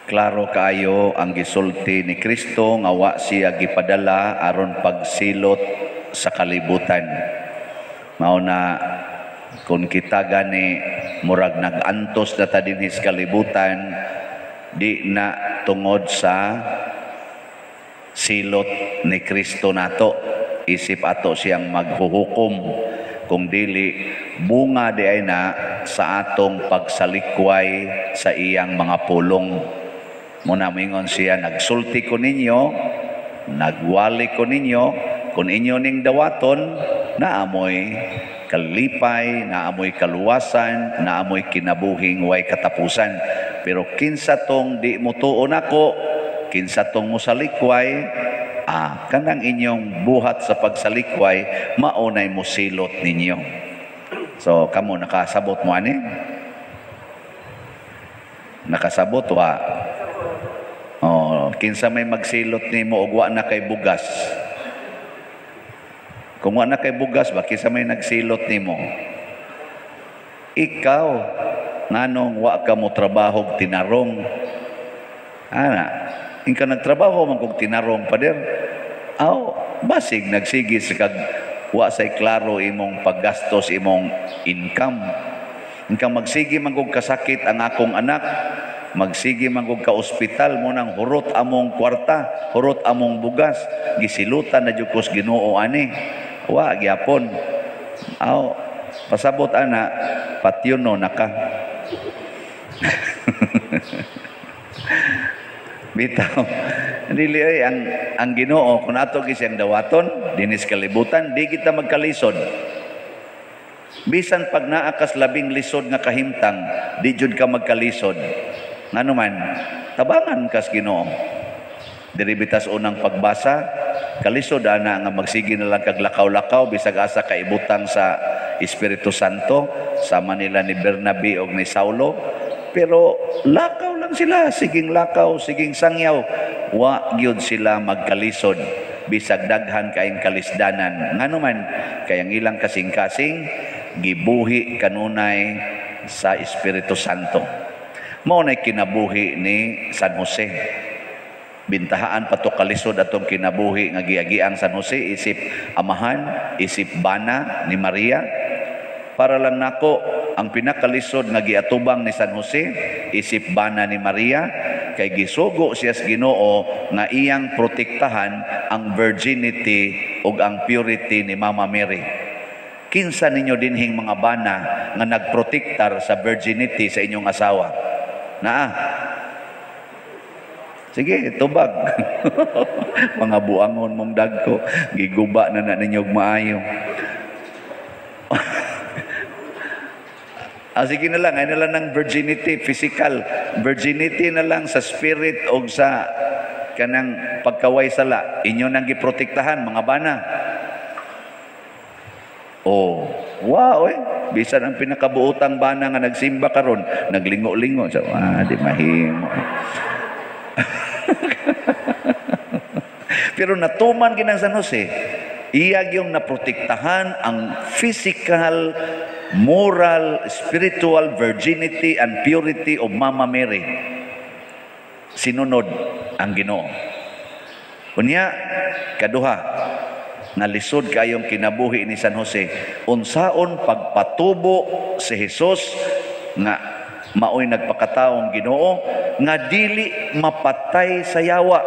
Klaro kaayo ang gisulti ni Kristo nga wa siya gipadala aron pagsilot sa kalibutan. Mao na kung kita gani murag nag-antos na ta dinhi sa kalibutan, di na tungod sa silot ni Kristo nato, isip ato siyang maghuhukom, kung dili bunga di ay na sa atong pagsalikway sa iyang mga pulong. Muna mingon siya, "Nagsulti ko ninyo, nagwali ko ninyo, kung inyo ning dawaton, naamoy kalipay, naamoy kaluwasan, naamoy kinabuhing way katapusan. Pero kinsa tong di mutuo nako, kinsa tong musalikway, kanang inyong buhat sa pagsalikway, maunay musilot ninyo." So, kamo nakasabot mo ani? Nakasabot wa? Oh, kinsa may magsilot nimo og wa na kay bugas? Kung wa na kay bugas ba, kinsa may nagsilot nimo? Ikaw, nganong wa ka mo trabaho tinarong? Ana, inka nagtrabaho man kog tinarong, pader. Aw, basig nagsige sa kag wa say klaro imong paggastos, imong income. Inka magsige man kog kasakit ang akong anak, magsige man kog ka ospital mo nang hurot among kwarta, hurot among bugas, gisilutan na jud kos Ginoo ani. Wa gyapon. Aw, pasabot ana, patyuno na ka. Bitaw. Dili ay ang Ginoo kung ato gyud siyang dawaton dinis kalibutan, di kita magkalisod. Bisan pag naa kas labing lisod nga kahimtang, di jud ka magkalisod. Ngano man, tabangan kas Ginoo. Diri bitas unang pagbasa, kalisod ana nga magsige na lang kag lakaw-lakaw bisag asa ka ibutang sa Espiritu Santo, sama nila ni Bernabe og ni Saulo. Pero lakaw lang sila, siging lakaw, siging sangyaw, wa gyud sila magkalisod bisag daghan kaayong kalisdanan. Ngano man, kay ang ilang kasing-kasing gibuhi kanunay sa Espiritu Santo. Mao nay kinabuhi ni San Jose. Bintahaan pa to kalisod atong kinabuhi nga giagiang San Jose isip amahan, isip bana ni Maria. Para lang nako, ang pinakalisod nga giatubang ni San Jose isip bana ni Maria kay gisugo siya sa Ginoo nga iyang protektahan ang virginity ug ang purity ni Mama Mary. Kinsa ninyo dinhing mga bana nga nagprotektar sa virginity sa inyong asawa? Naa? Sige, tubag. Mga buangon mong dagko, giguba na na ninyo og maayo. Sige na lang, ay na lang ng virginity, physical. Virginity na lang sa spirit o sa kanang pagkaway sala. Inyo nang giprotektahan, mga bana. Oh, wow eh. Bisan ang pinakabuotang bana nga nagsimba karon, naglingo-lingo. So, di mahimo. Pero natuman ginang San Jose, iya yung naprotektahan ang physical, moral, spiritual virginity and purity of Mama Mary. Sinunod ang Ginoo. Unya, kaduha, nga lisod kayong kinabuhi ni San Jose, unsaon pagpatubo si Jesus nga maoy nagpakataong Ginoo nga dili mapatay sa yawa.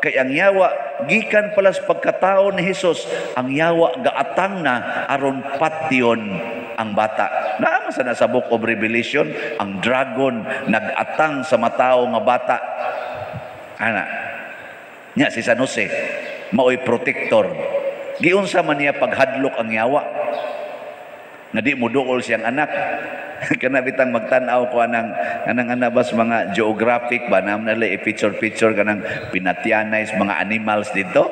Kay ang yawa gikan pala sa pagkatao ni Jesus, ang yawa gaatang na aron patyon ang bata. Naa man sa nasa Book of Revelation, ang dragon nagatang sa matao nga bata. Ana. Nya si San Jose maoy protector. Giunsa man niya paghadlok ang yawa nga di mo duol siyang anak. Kana bitang magtan-aw ko anang anang anabas mga geographic ba nam nala i-picture-picture kanang pinatyanay mga animals dito.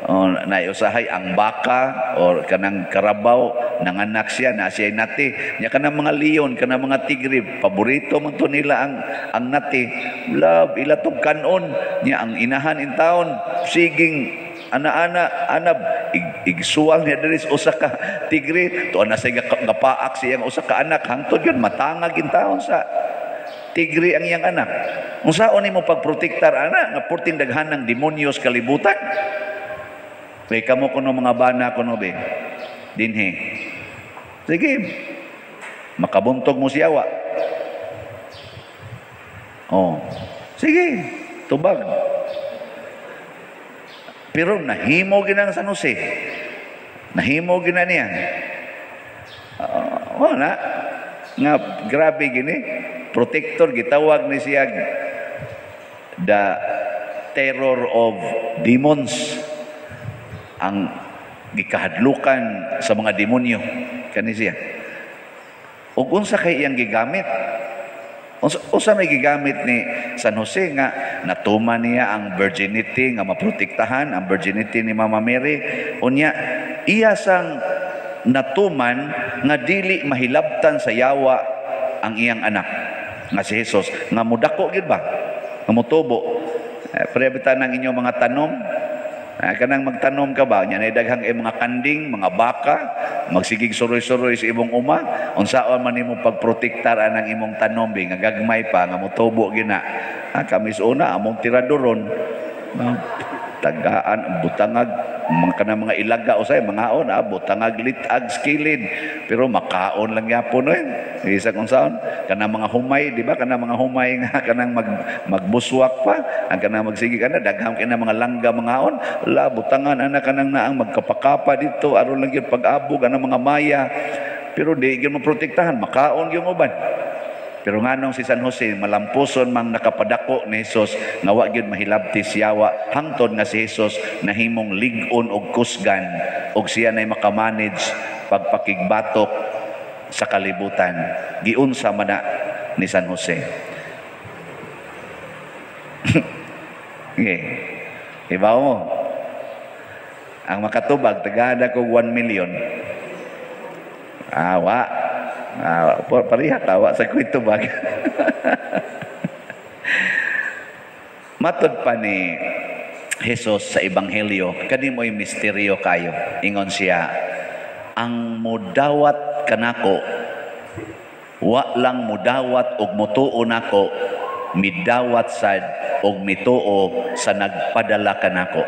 O, naiusahay ang baka or kanang karabaw nanganak siya na siya nati. Nya kanang mga leon, kanang mga tigre, paborito man to nila ang nati. Love ila tong kanon nya ang inahan in town siging ana-ana anab igsuwal niya diri sa usa ka tigre, tuan na siya gapaak siyang usa ka anak, hangtod yun matangag in taon sa Tigre ang iyang anak. Unsaon nimo pagprotektar ana nga purting daghan ng demonyo sa kalibutan? Kay kamo kuno mga bana kuno be. Dinhi. Sige. Makabuntog mo siyawa. Oh. Sige, tubag. Pero nahimo ginang San Jose. Nahimo gina niya. Wala. Nga grabe gini. Protector gitawag ni siya the terror of demons, ang gikahadlukan sa mga demonyo kani siya. Ug unsa kay iyang gigamit? Unsa may gigamit ni San Jose nga natuman niya ang virginity, nga maprotektahan ang virginity ni Mama Mary? Unya iya sang natuman nga dili mahilabtan sa yawa ang iyang anak nga si Jesus, nga mudako gyud ba, nga mutubo. Eh, bitaw ng inyong mga tanom. Kanang magtanom ka ba nya, daghang mga kanding, mga baka, magsigig suroy-suroy sa imong uma. Unsaon man nimo pagprotektar anang imong tanom bi nga gagmay pa nga motubo gina? Kami sa una among tiradoron, tagaan, butangag mga kanang mga ilaga usay mangaon, butangag litag skilid, pero makaon lang gyapon oy. Isa kung saon kanang mga humay, di ba, kanang mga humay nga kanang magbuswak pa ang kanang magsige kana, daghang kay mga langga mangaon la, butangan ana kanang naang magkapakapa dito aron lang gyud pag-abog anang mga maya, pero di gyud maprotektahan, makaon gyud uban. Pero nganong si San Jose malampuson mang nakapadako ni Jesus nga wa gyud mahilabti siyawa, hangtod nga si Jesus nahimong lig-on og kusgan og siya nay makamanage pagpakigbatok sa kalibutan? Giunsa man na ni San Jose? Okay. Ibaw mo. Ang makatubag tagada kog 1 million. Wa. Pareha tawa sa kwento bag. Matod pa ni Jesus sa Ebanghelyo, kani mo'y misteryo kayo. Ingon siya, ang mudawat kanako, wa lang mudawat og mutuo nako, midawat sad og mituo sa nagpadala kanako.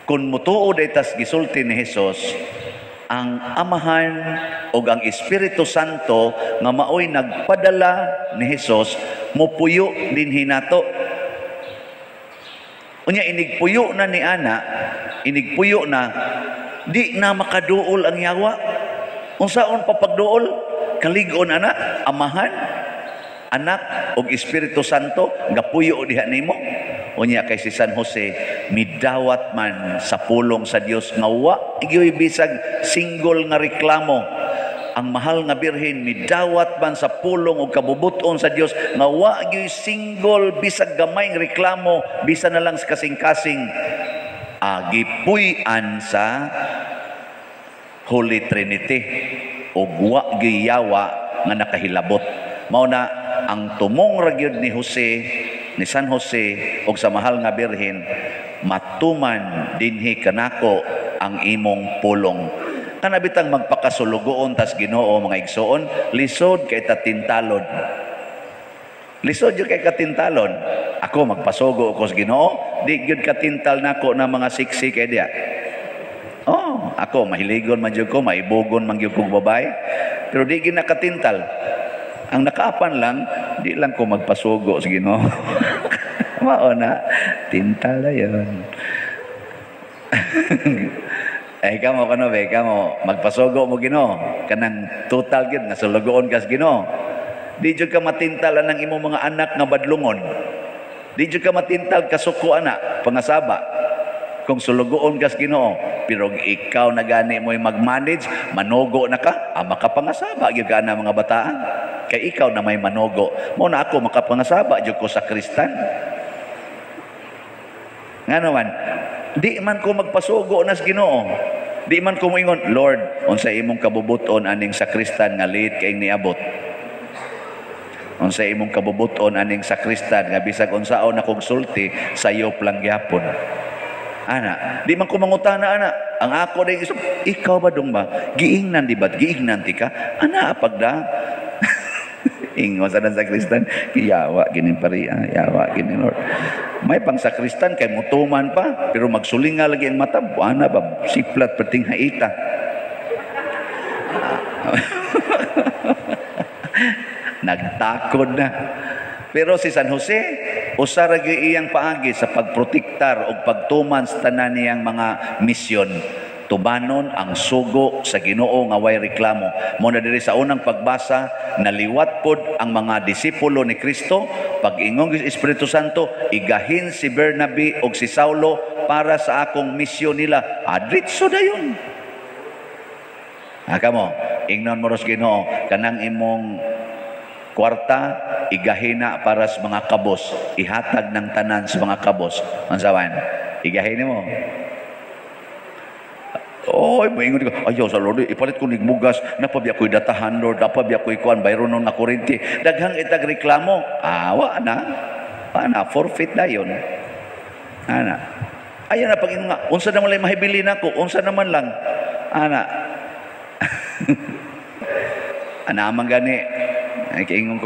Kung mutuo daytas gisulti ni Jesus, ang Amahan o ang Espiritu Santo nga maoy nagpadala ni Jesus mupuyo dinhi nato. Unya inigpuyo na ni ana, inigpuyo na, di na makaduol ang yawa. Unsaon pa pagduol? Kalig-on ana, Amahan, Anak ug Espiritu Santo gapuyo diha nimo. Unya kay si San Jose midawat man sa pulong sa Dios nga wa gyoy bisag single nga reklamo. Ang mahal nga birhen midawat man sa pulong ug kabubuton sa Dios nga wa gyoy single bisag gamay nga reklamo, bisan na lang sa kasing-kasing. Gipuy-an sa Holy Trinity ug wa gyoy yawa nga nakahilabot. Mao na ang tumong ra gyud ni Jose, ni San Jose og sa mahal nga birhen, matuman dinhi kanako ang imong pulong. Kana bitang magpakasulugoon tas Ginoo, mga igsoon, lisod kay tatintalon. Lisod jud kay katintalon. Ako magpasugo ko sa Ginoo, di gyud katintal nako na mga siksi kay diya. Oh, ako mahiligon man jud ko, maibugon man gyud kog babae, pero di gyud nakatintal. Ang nakaapan lang, di lang ko magpasugo sa Ginoo. Mao na, tintal na yun. Eh, kamo kano be, kamo magpasugo mo Ginoo, kanang total gyud nga sulugoon ka sa Ginoo. Di jud ka matintal anang imong mga anak nga badlungon. Di jud ka matintal kasuko ana, pangasaba. Kung sulugoon ka sa Ginoo, pero ikaw na gani mo'y mag-manage, manugo na ka, makapangasaba gyud ka na mga bataan. Kay ikaw na may manugo. Mao na ako makapangasaba jud ko sa kristan. Ngano man, di man ko magpasugo na sa Ginoo. Di man ko moingon, Lord, unsa imong kabubuton aning sakristan nga late kay niabot? Unsa imong kabubuton aning sakristan nga bisag unsaon akong sulti sayop lang gyapon? Ana, di man ko mangutana ana. Ang ako dai isip, ikaw ba dong ba? Giingnan di ba? Giingnan ti ka? Ana pagda. Ingon sa sakristan, yawa gini pari, yawa gini Lord. May pang sakristan kay mutuman pa, pero magsulinga lagi ang mata, buana ba siplat perting haita. Nagtakod na. Pero si San Jose, usa ra gyud iyang paagi sa pagprotektar og pagtuman sa tanan niyang mga misyon. Tubanon ang sugo sa Ginoo nga way reklamo. Mo na diri sa unang pagbasa, naliwat pod ang mga disipulo ni Kristo pag-ingong Espiritu Santo, igahin si Bernabe og si Saulo para sa akong misyon nila. Adritso dayon. Ha kamo, ingnon mo ros Ginoo, kanang imong kwarta igahina para sa mga kabos, ihatag ng tanan sa mga kabos. Unsawan? Igahin nimo. Oy, moingon ko, ayaw sa Lord, ipalit ko nigmugas, napabiya ko'y datahan, Lord, napabiya ko'y kuan, bayro nun na kurinti. Daghang itag reklamo, awa na, ana, forfeit na yun. Ana. Ayaw na pag nga, unsa naman lang mahibili nako, unsa naman lang. Ana. Ana man gani, ay ingon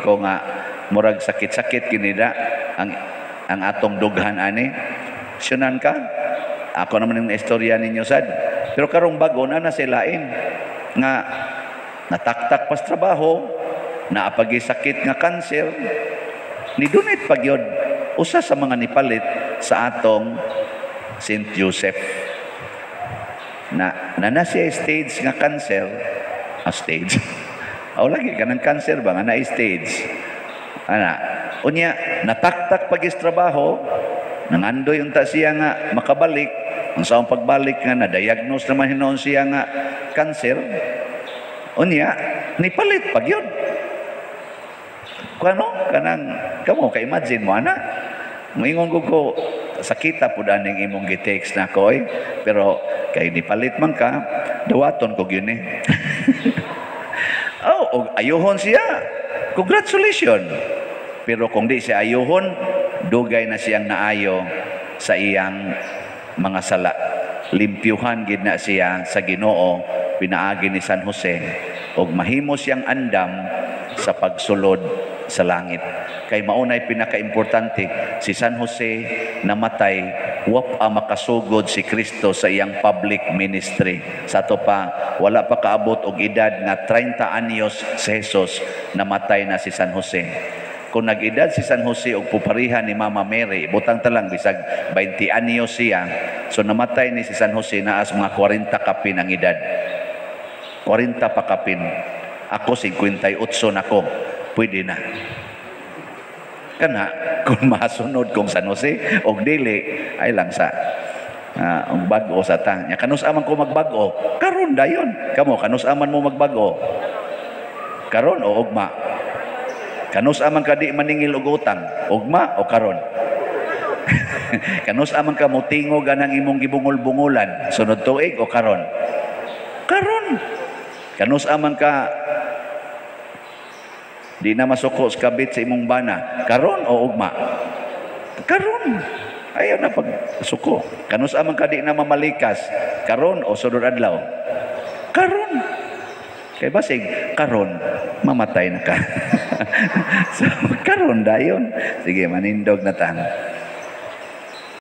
ko nga, murag sakit-sakit kinida ang atong dughan ani. Syunan ka? Ako naman yung istorya ninyo sad. Pero karong bago na na silain nga nataktak pas trabaho, naapagi sakit nga kanser, ni donate pag yun, usa sa mga nipalit sa atong St. Joseph. Na na siya stage nga kanser, a stage. Aw lagi ka ng kanser ba nga na stage. Ana, unya nataktak pag trabaho, nangandoy unta siya nga makabalik. Ang sa pagbalik nga na-diagnose naman hinuon siya nga kanser. Unya nipalit pag yun. Kano kanang kamo ka imagine mo ana. Moingon ko sakita pud aning imong gi-text na ko oy, pero kay nipalit man ka, dawaton ko gyud ni. Oh, og ayuhon siya. Congratulations. Pero kung di siya ayuhon, dugay na siyang naayo sa iyang mga sala. Limpyuhan gid na siya sa Ginoo pinaagi ni San Jose og mahimo siyang andam sa pagsulod sa langit. Kay maunay pinakaimportante, si San Jose namatay, wa pa makasugod si Kristo sa iyang public ministry. Sa ato pa, wala pa kaabot og edad nga 30 anyos si Jesus, namatay na si San Jose. Kung nag-edad si San Jose og puparihan ni Mama Mary, butang talang bisag 20 anyos siya, so namatay ni si San Jose naas mga 40 kapin ang edad. 40 pa kapin. Ako 58 nako, pwede na. Kana kung masunod kong San Jose og dili ay lang sa ang bag-o sa ta. Nya kanus aman ko magbag-o, karon dayon. Kamo kanus aman mo magbag-o? Karon o ugma? Kanus aman ka di maningil og utang, ugma o karon? Kanus aman ka motingog anang imong gibungol-bungulan, sunod tuig o karon? Karon. Kanus aman ka di na masuko sa kabit sa imong bana, karon o ugma? Karon. Ayaw na pagsuko. Kanus aman ka di na mamalikas, karon o sunod adlaw? Karon. Kay basig karon mamatay na ka. So karon dayon. Sige, manindog na ta.